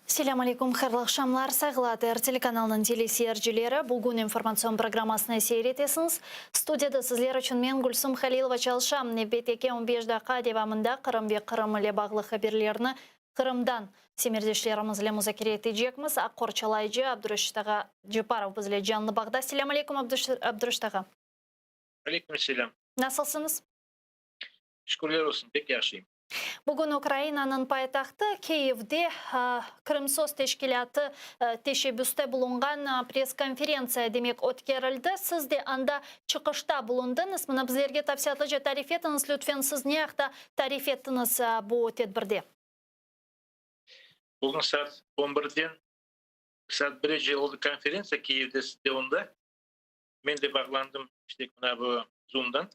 Selâm aleyküm, hayırlı aqşamlar, sayğılı ATR telekanalınıñ teleseyircileri. Bugün informatsion programmasını seyir etesiñiz. Studiyada sizler içün men, Gülsum Halilova, çalışam. Nevbetteki on beş daqqa devamında Qırım ve Qırım ile bağlı haberlerni Qırımdan semerdeşlerimiz ile muzakere etecekmiz. Aq qorçalayıcı Abdureşit ağa Ceparov bizle canlı bağda. Selâm aleyküm, Abdureşit ağa. Aleyküm selâm. Nasılsıñız? Şükürler olsun, pek yahşıyım. Bugün Ukrainanıñ paytahtı Kiyevde Krımsos teşkilâtı teşebbüste bulunğan press-konferentsiya, demek, ötkerildi. Siz de anda çıqışta bulundıñız. Mına bizlerge tafsilâtlıca tarif etiñiz, lütfen, siz ne aqta tarif ettiñiz bu tedbirde? Bugün saat on birden saat birece oldı konferentsiya Kiyevde, stadionda. Men de bağlandım, işte, mına bu Zoomdan.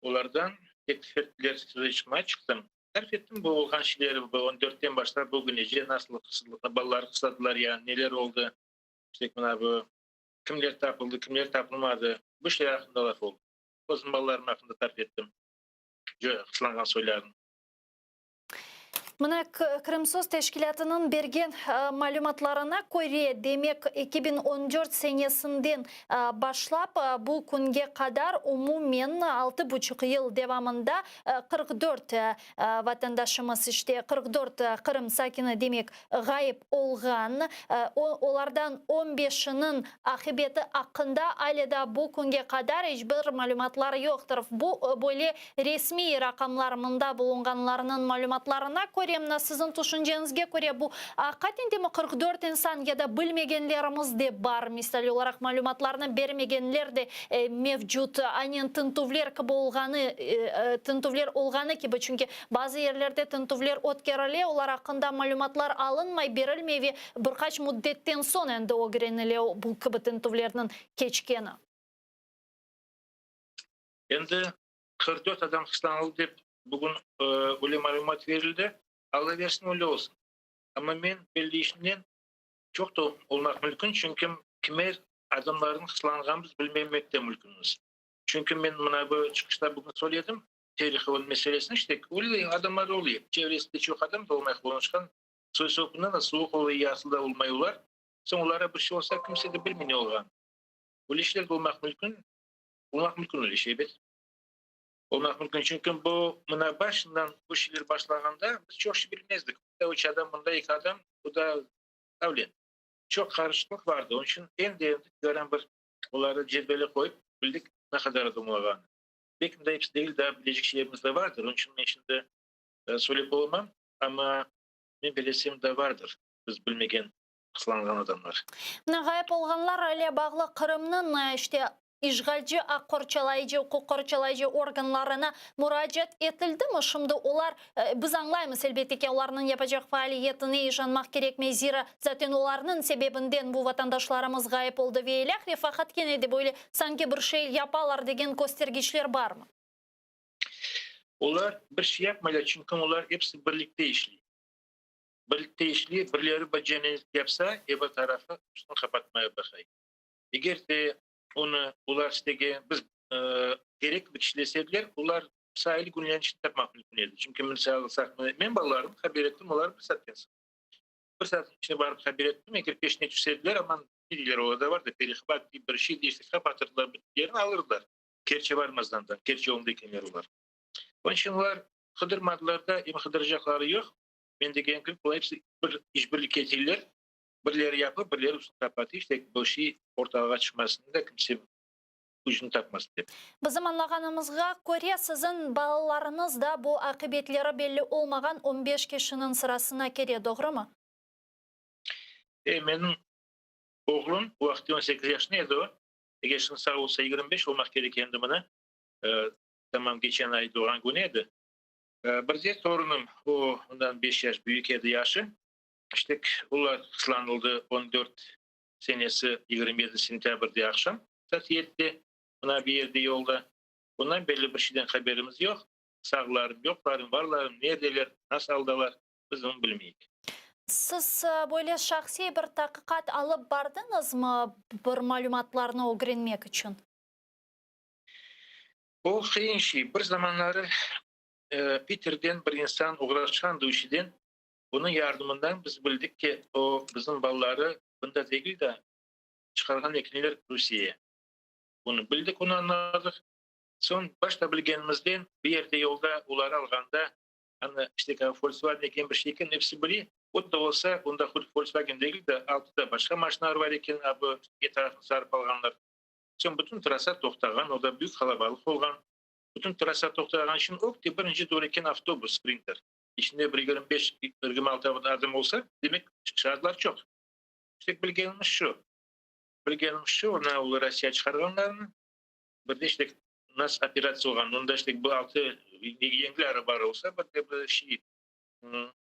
Olardan teklif ettiler, söze çıqmay çıqtım. Tarif ettim bu olğan şeyleri, bu on dörtten başlap bugünece nasıl balalar qısladılar ya, neler oldı, işte mına bu kimler tapıldı, kimler tapılmadı, bu şeyler aqqında laf oldı. Özüm balalarım aqqında tarif ettim, qıslanğan soylarnıñ. Mına, Krımsos teşkilâtınıñ bergen malümatlarına köre, demek, 2014 senesinden başlap bu künge qadar umumen altı buçuq yıl devamında 44 vatandaşımız, işte, 44 Qırım sakini, demek, ğayıp olğan. Olardan on beşiniñ aqibeti aqqında ale daa bu künge qadar iç bir malümatlar yoqtır. Bu, böyle resmiy raqamlar mında bulunğanlarnıñ malümatlarına köre, mına siziñ tüşünceñizge köre, bu aqiqaten demi 44 insan ya da bilmegenlerimiz de bar, misal olaraq malümatlarnı bermegenler de mevcut, aynen tintüvler kibi olğanı, tintüvler olğanı kibi, çünki bazı yerlerde tintüvler ötkerile, olar aqqında malümatlar alınmay, berilmey ve bir qaç müddetten soñ endi ögrenile bu kibi tintüvlerniñ keçkeni. Endi 44 adam hıslanıldı dep bugün öyle malümat berildi. Alla versin, öyle olsun. Amma men belli işimden çoq da olmaq mümkün, çünki kimer adamlarnıñ hıslanğanın biz bilmemek de mümkünmiz. Çünki men mına bu çıqışta bugün söyledim, Terehovanıñ meselesini, işte, öyle adamlar oluyor. Çevresinde çoq adam da olmay qonuşqan, soy-sopundan da suvuq oluyor, yasıl da olmay olar. Soñ olara bir şey olsa, kimse de bilmey ne olğanını. Öyle işler de olmaq mümkün. Olmaq mümkün öyle şey, ebet. Olmaq mümkün, çünki bu mına başından bu şeyler başlağanda biz çoq şey bilmezdik. Mında üç adam, mında eki adam, bu da öyle. Çoq qarışıqlıq vardı. Onıñ içün endi-endi tikaran bir olarnı cedvele qoyıp bildik ne qadar adam olğanını. Belki de episi degil, daa bilecek şeylerimiz de vardır. Onıñ içün men şimdi söylep olamam, amma men bilesem da vardır biz bilmegen qıslanğan adamlar. Mına ğayıp olğanlar ile bağlı Qırımnıñ işte işğalci aq qorçalayıcı, uquq qorçalayıcı organlarına muracaat etildimi? Şimdi olar, biz añlaymız, elbette ki, olarnıñ yapacaq faaliyetine işanmaq kerekmey, zira zaten olarnıñ sebebinden bu vatandaşlarımız ğayıp oldı ve ilâhre, faqat kene de böyle sanki bir şey yapalar degen köstergiçler barmı? Olar bir şey yapmaylar, çünki olar episi birlikte işley. Birlikte işley, birleri bir cenayet yapsa, eber tarafı üstüni qapatmaya baqay. Eger de onı olar istegen, biz kerek bir kişiler olar sayılı künlerniñ içinde tapmaq mümkün edi. Çünki misal alsaq, men balalarımnı haber ettim, olar bir saatten soñ. Bir saatniñ içinde barıp haber ettim, eger peşine tüşsediler, aman, ne deyler, olarda var da, perehvat dey, bir şey dey, işte, qapatırdılar, bütün yerini alırdılar. Kerçe varmazdan da, Kerç yolunda ekenler olar. Onıñ içün olar qıdırmadılar da, em qıdıracaqları yoq. Men degen kibi, bular episi bir işbirlik eteler, birleri yapıp, birleri üstüni qapatı, işte, bu şey ortalığa çıqmasın da, kimse ucunı tapmasın dep. Bizim añlağanımızğa köre, siziñ balalarıñız da bu aqibetleri belli olmağan on beş kişiniñ sırasına kire, doğrumı? E, menim oğlum, o vaqıtte on sekiz yaşında edi o, eger şimdi sağ olsa, 25 olmaq kerek endi mına, tamam keçen ay doğğan künü edi. Bir de torunım, o ondan beş yaş büyük edi yaşı. İşte, olar qıslanıldı 14 senesi 27 sentâbrde aqşam saat yedide, mına bir yerde yolda. Ondan berli bir şeyden haberimiz yoq. Sağlarım, yoqlarım, barlarım, neredeler, nasıl aldalar, biz onı bilmeyik. Siz böyle şahsiy bir taqiqat alıp bardıñızmı bir malümatlarnı ögrenmek içün? O qıyın şey. Bir zamanları Piterden bir insan oğraşqan bu işiden. Onıñ yardımından biz bildik ki, o bizim balaları bunda degil de, çıqarğan ekenler Rusiyeye. Bunı bildik, onı añladıq. Soñ, başta bilgenimizden, bir yerde yolda oları alğanda, ana, işte, Volkswagen eken, bir şey eken, episi bile. O da olsa, onda Volkswagen degil de, altıda başqa maşinalar bar eken, a bu etrafını sarıp alğanlar. Soñ bütün trassa toqtağan, o da büyük qalabalıq olğan. Bütün trassa toqtağan içün ögde birinci dur eken avtobus, Sprinter. İçinde bir 25, 26 adam olsa, demek, şaatlar çoq. İşte, bilgenimiz şu. Bilgenimiz şu, onı olar Rossiya çıqarğanlarını, bir de işte nasıl operatsiya olğanını, onda işte bu altı yengil arabalar olsa, bir de bir şey,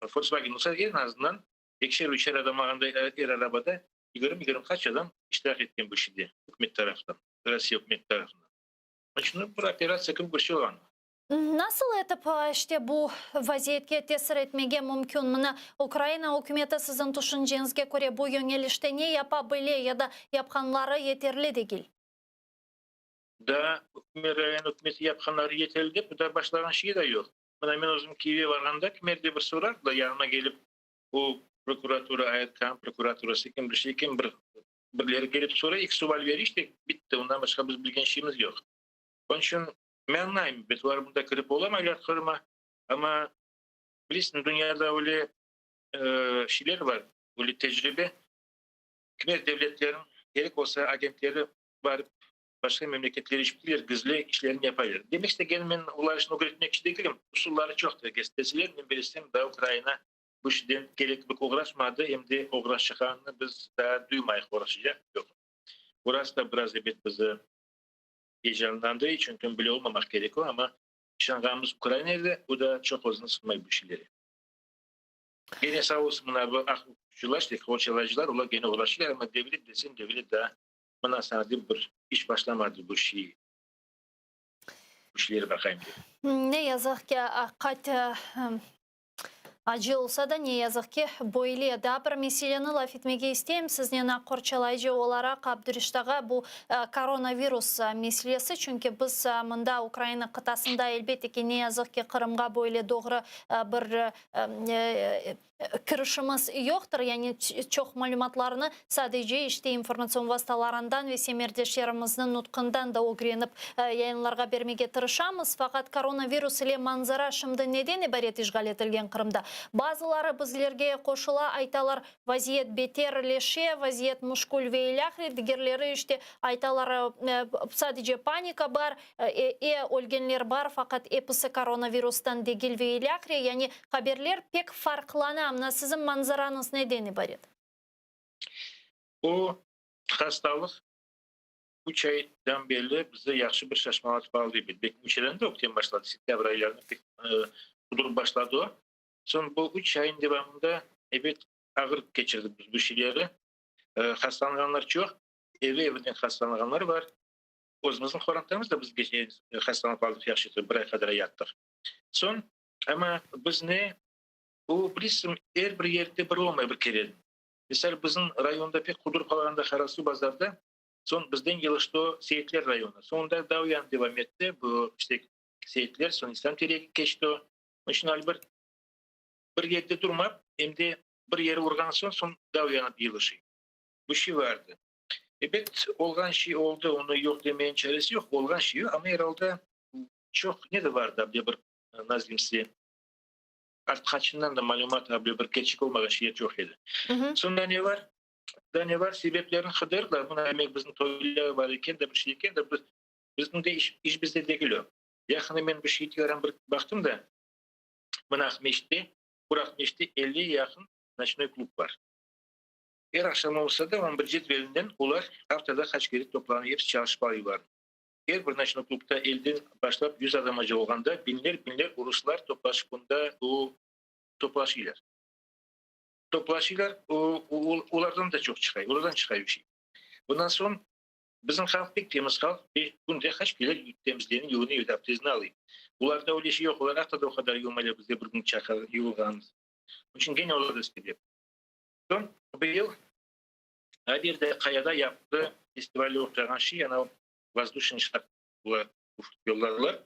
Volkswagen olsa, eñ azından ekişer, üçer adam alğanda er arabada 20, 20 qaç adam iştirak etken bu şeyde, ükümet tarafından, Rossiya ükümeti tarafından. Onıñ içün bir operatsiya kibi bir şey olğan. Nasıl etip işte bu vaziyetke tesir etmege mümkün? Mına Ukraina ükümeti siziñ tüşünceñizge köre bu yönelişte ne yapa bile ya da yapqanları yeterli degil? Da ükümet, ükümeti yapqanları yeterli dep, bu da başlağan şey de yoq. Mına men özüm Kiyevge barğanda kimerde bir sorardılar yanıma kelip, o prokuratura, ARK prokuraturası eken, bir şey eken, bir birileri kelip soray, eki sual bere, işte, bitti, ondan başqa biz bilgen şeyimiz yoq. Onıñ içün men añlayım, biz olar bunda kirip olamaylar Qırımğa, amma bilirsiñ, dünyada öyle şeyler bar, öyle tecribe, kimer devletlerniñ kerek olsa agentleri barıp başqa memleketler işbirler gizli işlerini yapalar. Demek istegenim, men olar içün ögretmekçi degilim, usulları çoqtır, isteseler, men bilsem, daa Ukraina bu işden kerek bir oğraşmadı, em de oğraşacağını biz daa duymayıq, oğraşacaq yoq. Burası da biraz ebet bizi heyecanlandıra, çünki bile olmamaq kerek o, amma işanğanımız Ukraina edi, o da çoq özüni sıqmay bu şeylere. Gene sağ olsun mına bu aq uquqçılar, işte qorçalayıcılar, olar gene uğraşırlar, amma devlet desen, devlet daa mına sana dep bir iş başlamadı bu şey, bu şeylere baqayım dep. Ne yazıq ki, aqat acı olsa da, ne yazıq ki, böyle. Daa bir meseleni laf etmege isteyim siznen aq qorçalayıcı olaraq, Abdureşit ağa, bu koronavirus meselesi, çünki biz mında Ukraina qıtasında, elbette ki, ne yazıq ki, Qırımğa böyle doğru bir kirişimiz yoqtır, yani çoq malümatlarnı sadece işte informatsion vastalarından ve semerdeşlerimizniñ nutqından da ögrenip yayınlarğa bermege tırışamız. Faqat koronavirus ile manzara şimdi neden ibaret işğal etilgen Qırımda? Bazıları bizlerge qoşula, aytalar, vaziyet beterleşe, vaziyet müşkül ve ilâhre, digerleri işte aytalar, sadece panika bar, ölgenler bar, faqat episi koronavirustan degil ve ilâhre, yani haberler pek farqlana. Mına siziñ manzarañız neden ibaret? O hastalıq 3 aydan berli bizi yahşı bir şaşmalatıp aldı. Belki 3 aydan da ökten başladı, sentâbr aylarında pek qudurıp başladı o. Soñ bu 3 ayın devamında ebet ağır keçirdik biz bu şeyleri. Hastalanğanlar çoq, evi evinden hastalanğanlar bar. Özümizniñ qorantamız da biz hastalanıp aldıq yahşı etip, bir ay qadar yattıq. Soñ, amma bizni, bu bilirsiñ, er bir yerde bir olmay bir kere. Misal, bizim rayonda pek qudurıp qalğanda Qarasuvbazarda, soñ bizden yılıştı o Seyitler rayonı. Soñunda daa o yan devam etti, bu işte Seyitler, soñ İslâm Teregi keçti o. Onıñ içün Albert bir yerde durmap, em de bir yeri urğan soñ, soñ daa o yana yılışıy. Bu şey vardı. Ebet, olğan şey oldı, onı yoq demeyin çaresi yoq, olğan şey yoq, amma er alda çoq ne de vardı, able bir nasıl size, artqaçından da malümat, able bir kerçek olmağan şeyler çoq edi. Soñra ne bar? Da ne bar? Sebeplerini qıdırdılar. Mına demek bizim toylar bar eken de, bir şey eken de, biz, bizim de iş, iş bizde degil o. Yaqında men bir şey bir baqtım da, mına Aqmescitte, bir Aqmescitte 50 yaqın noçnoy klub bar. Er aqşam olsa da, 11 cedvelinden olar aftada qaç kere toplanıp, episi çalışıp alıyorlar. Er bir noçnoy klubda 50-den başlap 100 adamaca olğanda, biñler-biñler uruslar toplaşıp bunda o toplaşıyorlar. Toplaşıyorlar, o, olardan da çoq çıqay, olardan çıqay bir şey. Bundan soñ bizim halq pek temiz halq, bir künde qaç kere temizlenip, yuvunıp, abdestini alıy. Olarda öyle şey yoq, olar aftada o qadar yuvmaylar, bizde bir kün çaqa yuvulğanımız. Onıñ içün gene olar da sebep. Soñ bu yıl bir de Qayada yaptı festivalde oquyğan şey, ana воздушный шар bular yolladılar.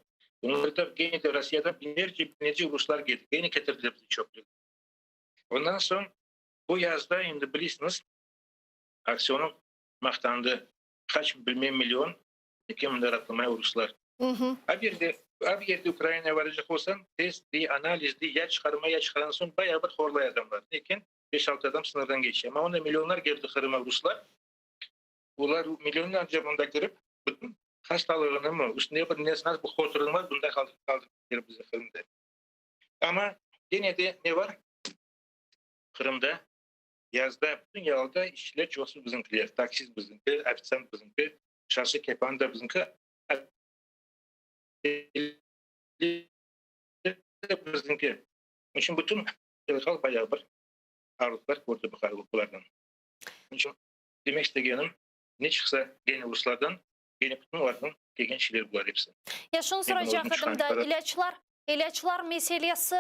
Bunlar da gene de Rossiyadan biñlerce, biñlerce ruslar keldi. Gene ketirdiler bizni çoq. Ondan soñ bu yazda endi bilesiñiz, Aksönov maqtandı, qaç bilmem million eken mında rastlamay ruslar. A bir yerde, a bir yerde Ukrainaya baracaq olsañ, test dey, analiz dey, ya çıqarma, ya çıqarğan soñ bayağı bir horlay adamlar. Neken beş-altı adam sıñırdan keçe. Amma onda millionlar keldi Qırıma ruslar. Olar millionlarca mında kirip, bütün hastalığınımı, üstünde bir nesi nasıl bir hoturıñ bar, bunda qaldırıp qaldırıp kettiler bizni Qırımda. Amma kene de ne bar? Qırımda yazda bütün Yalta işçiler çoqusı bizimkiler, taksist bizimki, ofitsiant bizimki, şaşlık yapan da bizimki, bizimki. Onıñ içün bütün halq bayağı bir ağırlıqlar kördi bulardan. Onıñ içün demek istegenim, ne çıqsa gene ruslardan, gene bütün olardan kelgen şeyler bular episi. Ya şunı soracaq edim da, ilâclar, ilâclar meselesi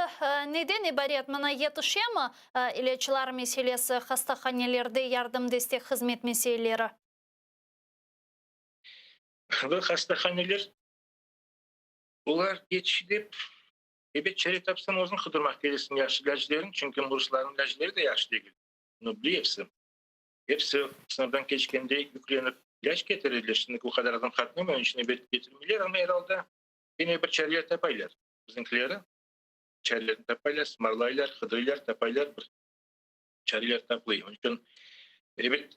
neden ibaret? Mına yetişemi ilâclar meselesi, hastahanelerde yardım, destek, hızmet meseleleri? Bu hastahaneler, olar yetişi dep, ebet, çare tapsañ özüñ qıdırmaq kereksiñ yahşı ilâclarnı, çünki ruslarnıñ ilâcları da yahşı degil, bunı bile episi. Episi sınırdan keçkende yüklenip ilâc ketirdiler. Şimdiki o qadar adam qatnamay, onıñ içün ebet ketirmeyler, amma er alda kene bir çareler tapaylar. Bizimkileri çarelerini tapaylar, sımarlaylar, qıdıraylar, tapaylar, bir çareler tapılay. Onıñ içün ebet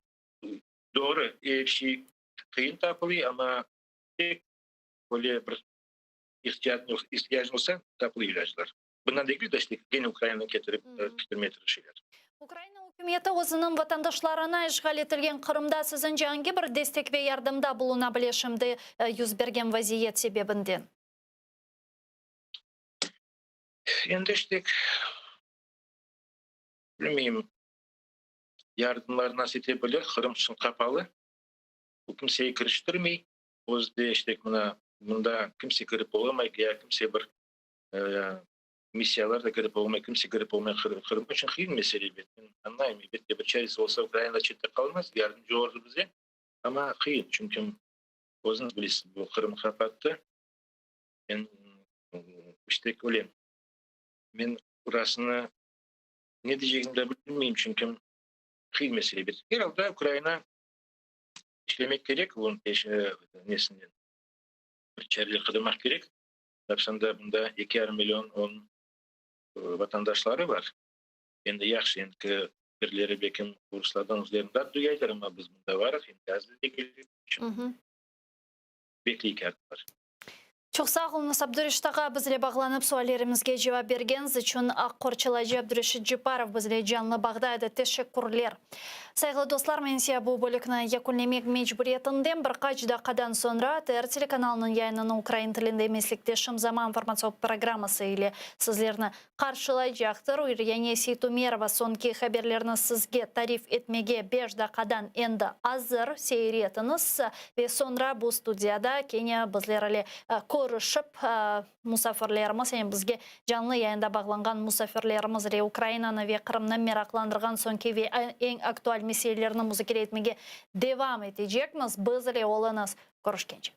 doğru, er şey qıyın tapılay, amma pek böyle bir ihtiyacın olsa, tapılay ilâclar. Bundan degil de, işte, kene Ukrainadan ketirip ketirmeye tırışıylar. Ukraina ükümeti özüniñ vatandaşlarına işğal etilgen Qırımda sizince angi bir destek ve yardımda buluna bile şimdi yüz bergen vaziyet sebebinden? Endi işte, bilmeyim, yardımlar nasıl ete bilir, Qırım şimdi qapalı, bu kimsege kiriştirmey, özü de işte mına mında kimse kirip olamay, ya kimse bir Missiyalar da kirip olmay, kimse kirip olmay Qırım içün qıyın mesele ebet. Men añlayım, elbette, bir çaresi olsa, Ukraina da çette qalmaz, yardımcı olurdı bize. Amma qıyın, çünki özüñiz bilesiz, bu Qırım qapattı. Men işte öyle, men burasını ne diycegimni de bilmeyim, çünki qıyın mesele ebet. Er alda Ukraina işlemek kerek bunıñ nesinden, bir çare qıdırmaq kerek. Tapsanda bunda 2,5 million onıñ vatandaşları bar. Endi yahşı, endiki birileri belkim ruslardan özlerini daa duyaylar, amma biz bunda varıq, endi az da degil, bekleyik artıq. Çoq sağ oluñız, Abdureşit ağa, bizle bağlanıp suallerimizge cevap bergeniñiz içün. Aq qorçalayıcı Abdureşit Cepparov bizle canlı bağda edi. Teşekkürler. Sayğılı dostlar, men ise bu bölükni yekünlemek mecburiyetindem. Bir qaç daqqadan soñra ATR telekanalınıñ yayınını ukrain tilinde meslekdeşim Zaman informatsion programması ile sizlerni qarşılaycaqtır. Üryane Seytumerova soñki haberlerni sizge tarif etmege beş daqqadan endi azır. Seyir etiñiz ve soñra bu studiyada kene bizler ile körüşip, Musafirlerimiz, yani bizge canlı yayında bağlanğan musafirlerimiz ile Ukrainanı ve Qırımnı meraqlandırğan soñki ve eñ aktual meselelerni muzakere etmege devam etecekmiz. Biz ile oluñız. Körüşkence.